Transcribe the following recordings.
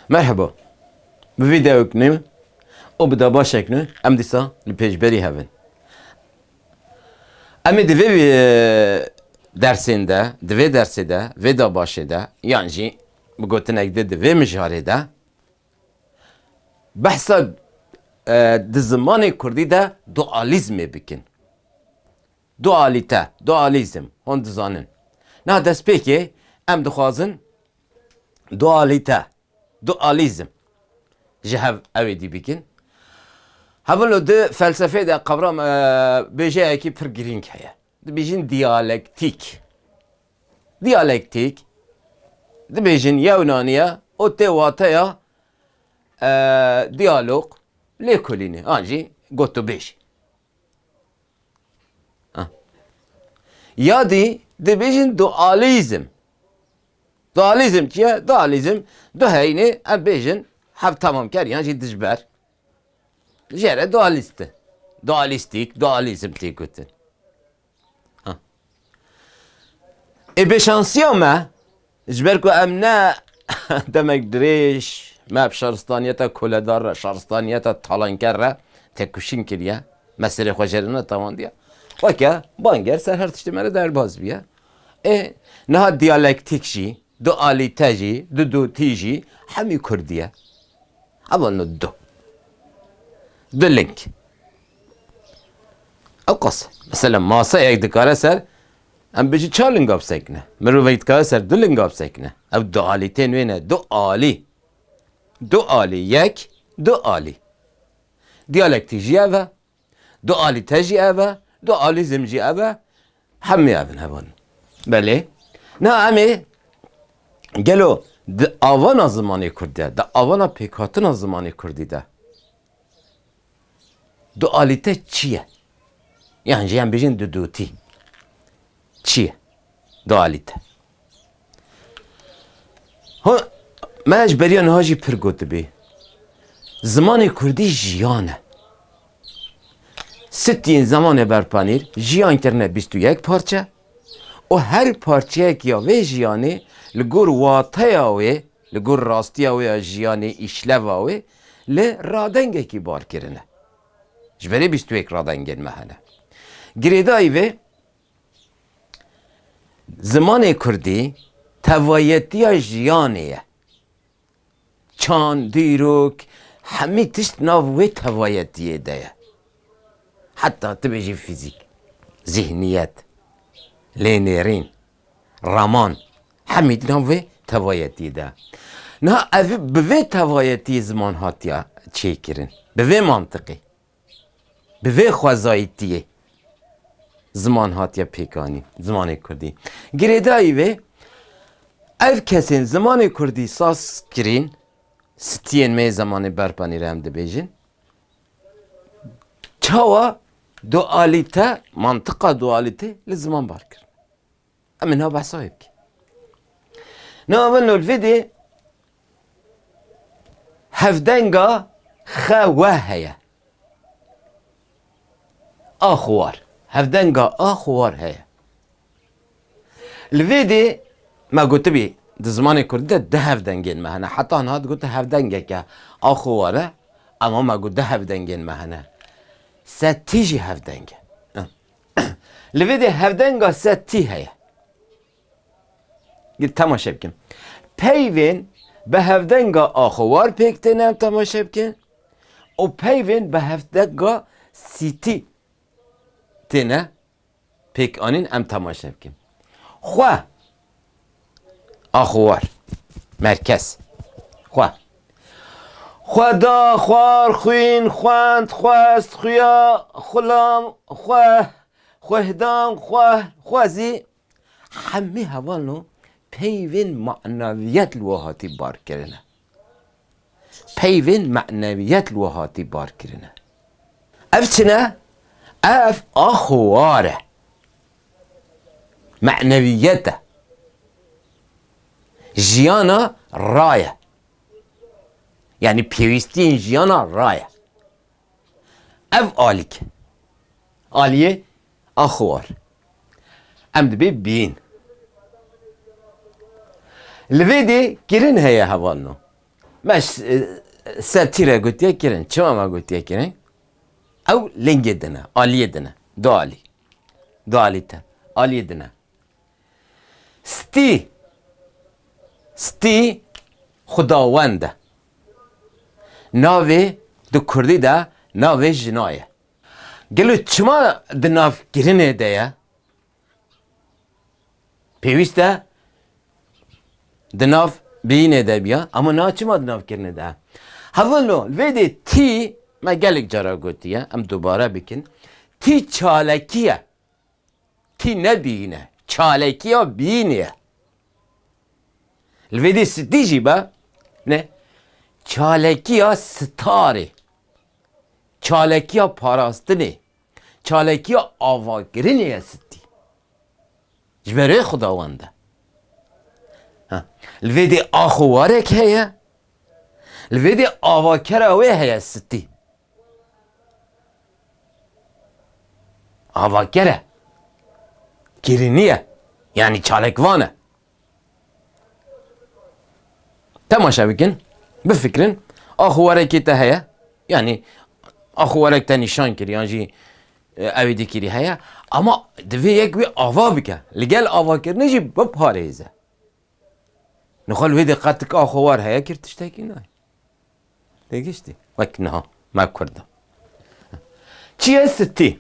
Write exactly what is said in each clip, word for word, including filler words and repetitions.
Merhaba. Bi vîdeoyek nû û bi dabaşek nû em dîsa li pêşberî hev in. Em ê di vê, e, dersên de, di vê dersê de, vê dabaşê de, yan jî bi gotinek di, di vê mijarê de behsa, e, di zimanê kurdî de dualîzmê bikin. Dualîte, dualîzm, hûn dizanin. Niha destpêkê em dixwazin dualîte, dualîzm ji hev ew ê dî bikin. Hevalno, di felsefeyê de qewram, e, bêjeyekî pir girîng heye. Dibêjin diyalektîk. Diyalektîk, dibêjin yewnanî ye û tê wateya, e, diyalog, lêkolînê, an jî gotûbêj. Ha. Ya dî dibêjin dualîzm. Dualîzm çi ye? Dualîzm du heynê, em bêjin hev temamker yan jî dijber. Jê re dualîst e. Dualîstîk, dualîzm tê gotin. Ha. Ê bêşansiya me, ji ber ku em ne demek dirêj me bi şaristaniyeta koledar re, şaristaniyeta talanker re têkoşîn kiriye, me serê xwe jê re netewandiye. Weke banger ser her tiştê me re derbaz bûye. Ê, niha diyalektîk jî, dualîte jî, dudotî jî hemî kurdî ye. Hevalno du. Du ling. Ew qas. Mesela maseyek dikare ser, em bêjin çar linga bisekine. Mirovek dikare ser du linga bisekine. Ew dualîtên wê ne. Dualî. Dualî. Yek, dualî. Diyalektîk jî ev e. Dualîte jî ev e, dualîzm jî ev e, hemî ev in hevalno. Belê. Na em ê gelo di avana zimanê kurdî de, di avana pêkhatina zimanê kurdî de dualîte çi ye? Yan jî em bêjin dudotî. Çi ye? Dualîte. Ho, me ji beriya niha jî pir gotibî. Zimanê kurdî jiyan e. Sitiyên zemanê berpanîr jiyan kirine bîst û yek parçe û her parçeyek ya vê jiyanê li gor wateya wê, li gor rastiya wê ya jiyanê, îşleva wê, li radengekî bar kirine. Ji berê bîst û yek radengên me hene. Girêdayî vê, zimanê kurdî tevayetiya jiyanê ye. Çand, dîrok, hemî tişt nav wê tevayetiyê de ye. Heta tu bêjî fîzîk, zîhniyet, lênêrîn, raman, hemî di nav wê tevayetiyê de. Niha ev bi vê tevayetiyê ziman hatiye çêkirin. Bi vê mantiqê. Bi vê xwezayîtiyê ziman hatiye pêkanîn, zimanê kurdî. Girêdayî vê, ev kesên zimanê kurdî saz kirîn, sitiyên me yê zemanê berpanî re em dibêjin, çawa dualîte, mantiqa dualîte li ziman bar kir. Em ê niha behsa wê bikin. Niha hevalno, li vê dê hevdenga xe we heye. Ax û war. Hevdenga ax û war heye. Li vê dê me gotibî, di zimanê kurdî de du hevdengên me hene. Heta niha digotin hevdengeke ax û war e, ema me got du hevdengên me hene. Setî jî hevdeng e. Li vê dê hevdenga setî heye. Gel temaşe bikin. Peyvên bi hevdenga ax û war pêk têne, em temaşe bikin. Û peyvên bi hevdenga sîtî têne pêk anîn, em temaşe bikin. Xwe. Ax û war. Merkez. Xwe. Xweda, xwar, xwîn, xwend, xwest, xuya, xulam, xwe, xwehdan, xwe, xwezî. Hemî hevalno peyvên maneviyet li we hatî bar kirine. Peyvên maneviyet li we hatî bar kirine. Ev çi ne? Ev ax û war e. Maneviyet e. Jiyana raye. Yanî pêwîstiyên jiyana raye. Ev alîk. Aliyê ax û war. Em dibê bîn. Li vê dê kirin heye hevalno. Me ş-, e, ser tî re gotiye kirin. Çima me gotiye kirin? Ew lingê din e, aliyê din e. Du alî. Dualîte. Aliyê din e. Stî. Stî xudawend e. Navê di kurdî de navê jina ye. Gelo çima di nav kirinê de ye? Pêwîst e di nav bîyînê de biya, ama niha çima di nav kirinê de? Hevalno, li vê dê tî, me gelek cara gotiye, em dubare bikin. Tî çalekî ye. Tî ne bîyîn e. Çalekiya bîyînê ye. Li vê dê stî jî be, ne? Çalekiya starê. Çalekiya parastinê. Çalekiya avakirinê ye stî. Ji ber wê xudawend e. Ha. Li vê dê ax û warek heye. Li vê dê avakera wê heye stî. Avaker e. Kirinî ye. Yanî çalekvan e. Temaşe bikin, bifikirin. Ax û werekê te heye. Yanî ax û werek te nîşan kir, yan jî, e, ewî dikirî heye. Ama divê yek wî ava bike. Li gel avakirinê jî biparêze. Nixwe li wê dê qetik ax û wer heye kir tiştekî nayê. Têgiştî. Wek niha me Kurda. Çi ye stî?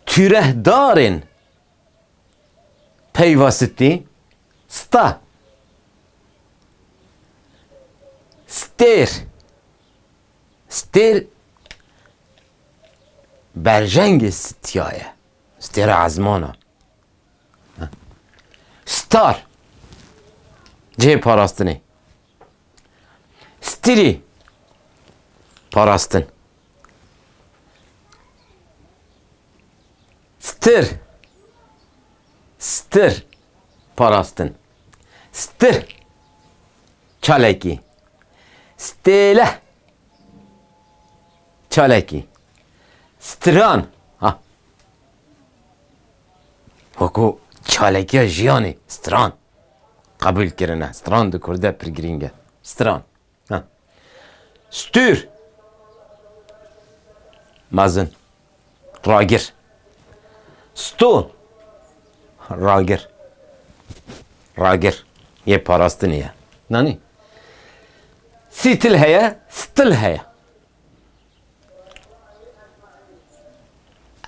Tûrehdarên peyva stî, sta, stêr, stêr berjengê stiya ye. Stêra ezmana. Star. Cihê parastinê. Stirî. Parastin. Stir. Stir. Parastin. Stir. Çalekî. Stêle. Çalekî. Stran. Ha. Wekû çalekiya jiyanê. Stran. Qebûl kirine. Stran di kurdî de pir girîng e. Stran. Ha. Stûr. Mezin. Ragir. Stûn. Ragir. Ragir. Yê parastinê ye. Nanî? Sîtil heye, stil heye.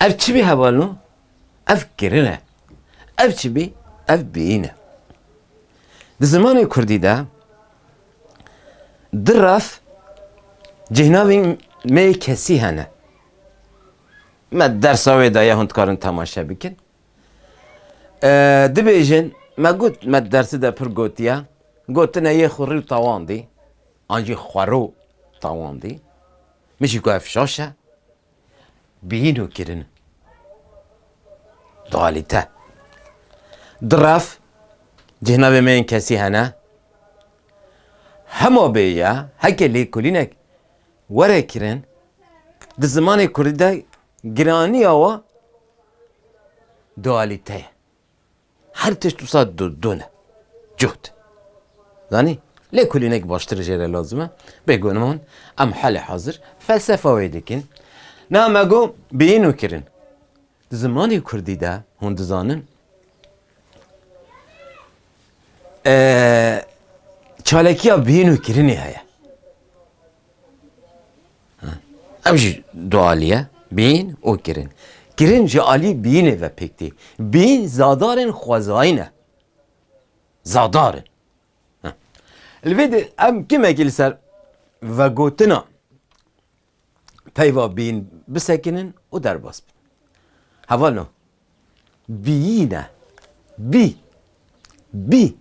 Ev çi bî hevalno? Ev kirin e. Ev çi bî? Ev bîyîn e. Di zimanê kurdî de di ref cihnavên me yê kesî hene. Me dersa wê daye, hûn dikarin temaşe bikin. E, dibêjin, me got, me dersi de pir gotiye, gotine yê xurî û tawandî, an jî xwerû tawandî. Min jî got ev şaş e. Bîyîn û kirin. Dualîte. Di ref cihnavê me yên kesî hene. Hema bêye, heke lêkolînek were kirin, di zimanê kurdî de giraniya wa dualîte ye. Her tişt wisa du, du ne. Cuhd. Zanî? Lêkolînek baştir jê re lazim e. Bêguman em halê hazir felsefa wê dikin. Na me got bîyîn û kirin. Di zimanê kurdî de hûn dizanin, e, çalekiya bîyîn û kirinê heye. Ha. Ev jî du alî ye. Bîn û kirin. Kirin ji alî bînê ve pêk tê. Bîn zadarên xwezayî ne. Zadar in. Ha. Li vê de em kimekî li ser vegotina peyva bîn bisekinin û derbas bin. Hevalno, bîyîne. Bî. Bî.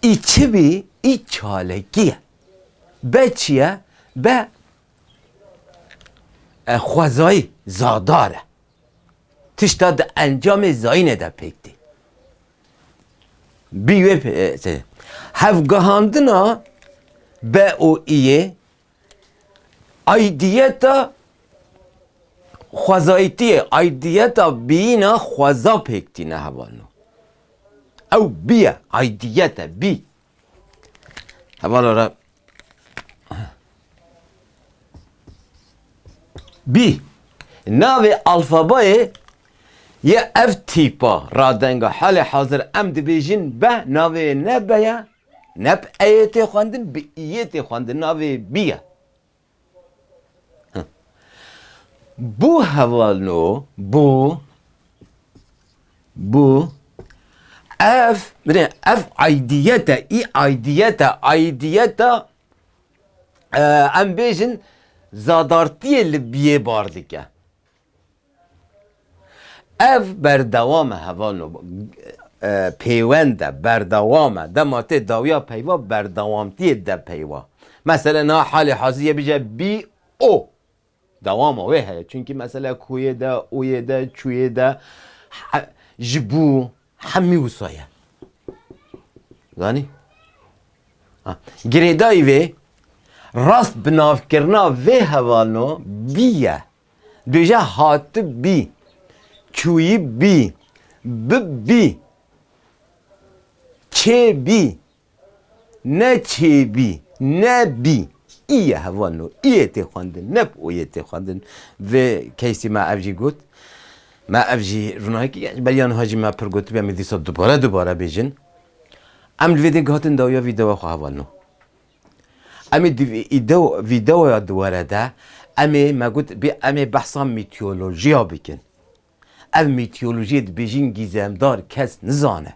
Î çi bî? Î çalekî ye. Be çi ye? Be, e, xwezayî, zadar e. Tişta di encamê zayînê de pêk tê. Bî wê pe-, e, se-, hevgihandina be û îyê aydiyeta xwezayîtiyê, aydiyeta bîyîna xweza pêk tîne hevalno. Ew bî ye, aydiyet e, bî. Hevala re. Bî. Navê alfabayê ye ev tîpa radenga. Halê hazir em dibêjin be, navê ne be ye, ne bi eyê tê xwendin, bi iyê tê xwendin. Navê bî ye. Hı. Bu hevalno, bu, bu, ev, bine, ev aidiyete, î aidiyete, aidiyete, e, em bêjin zadartiyê li biyê bar dike. Ev berdewam e hevalno, e, pêwend e, berdewam e. Dema tê dawiya peyva berdewamtiyê de peyva. Mesela niha halê hazir ye bije bî o. Dewama wê heye. Çunkî mesela kuyê de, uyê de, çuyê de, he-, ji bû, hemî wisa ye. Zanî? Ha. Girêdayî vê, rast binavkirina vê hevalno bî ye. Dibêje hatibî, çûyîbî, bibî, çêbî, neçêbî, nebî. Î ye hevalno, î yê tê xwendin, ne bi o yê tê xwendin. Vê keysî me ev jî got. Me ev jî rûnayekî, beriya niha jî me pir gotibe, em ê dîsa dubare dubare bêjin. Em li vê deng hatin dawiya vîdeoya xwe hevalno. Em ê di vîdeo-, vîdeoya di were de, em ê, me got, bê, em ê behsa mîtiyolojiya bikin. Ev mîtiyolojiyê dibêjin gîzemdar, kes nizane.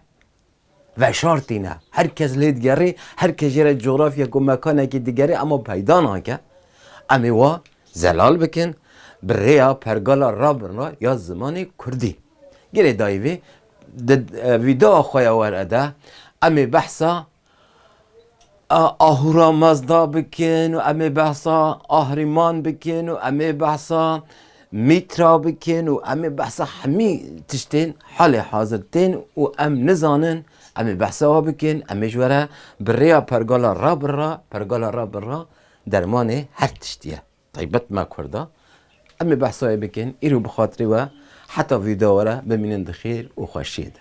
Veşartî ne. Her kes lê digerê, her kes jê re cografyek û mekanekî digerê, ema peyda nake. Em ê wa zelal bikin, bi rêya pergala rabirna ya zimanê kurdî. Girêdayî vê, di, e, vîdeoya xwe ya were de, em ê behsa a-, Ahura Mazda bikin û em ê behsa Ahriman bikin û em ê behsa Mîtra bikin û em ê behsa hemî tiştên halê hazir tên û em nizanin, em ê behsa wa bikin, em ê ji we re bi rêya pergala rabirra, pergala rabirra dermanê her tiştî ye. Taybet me Kurda. Em ê behsa wê bikin, îro bi xatirê we heta vîdeo were bimînin di xêr û xweşiyê de.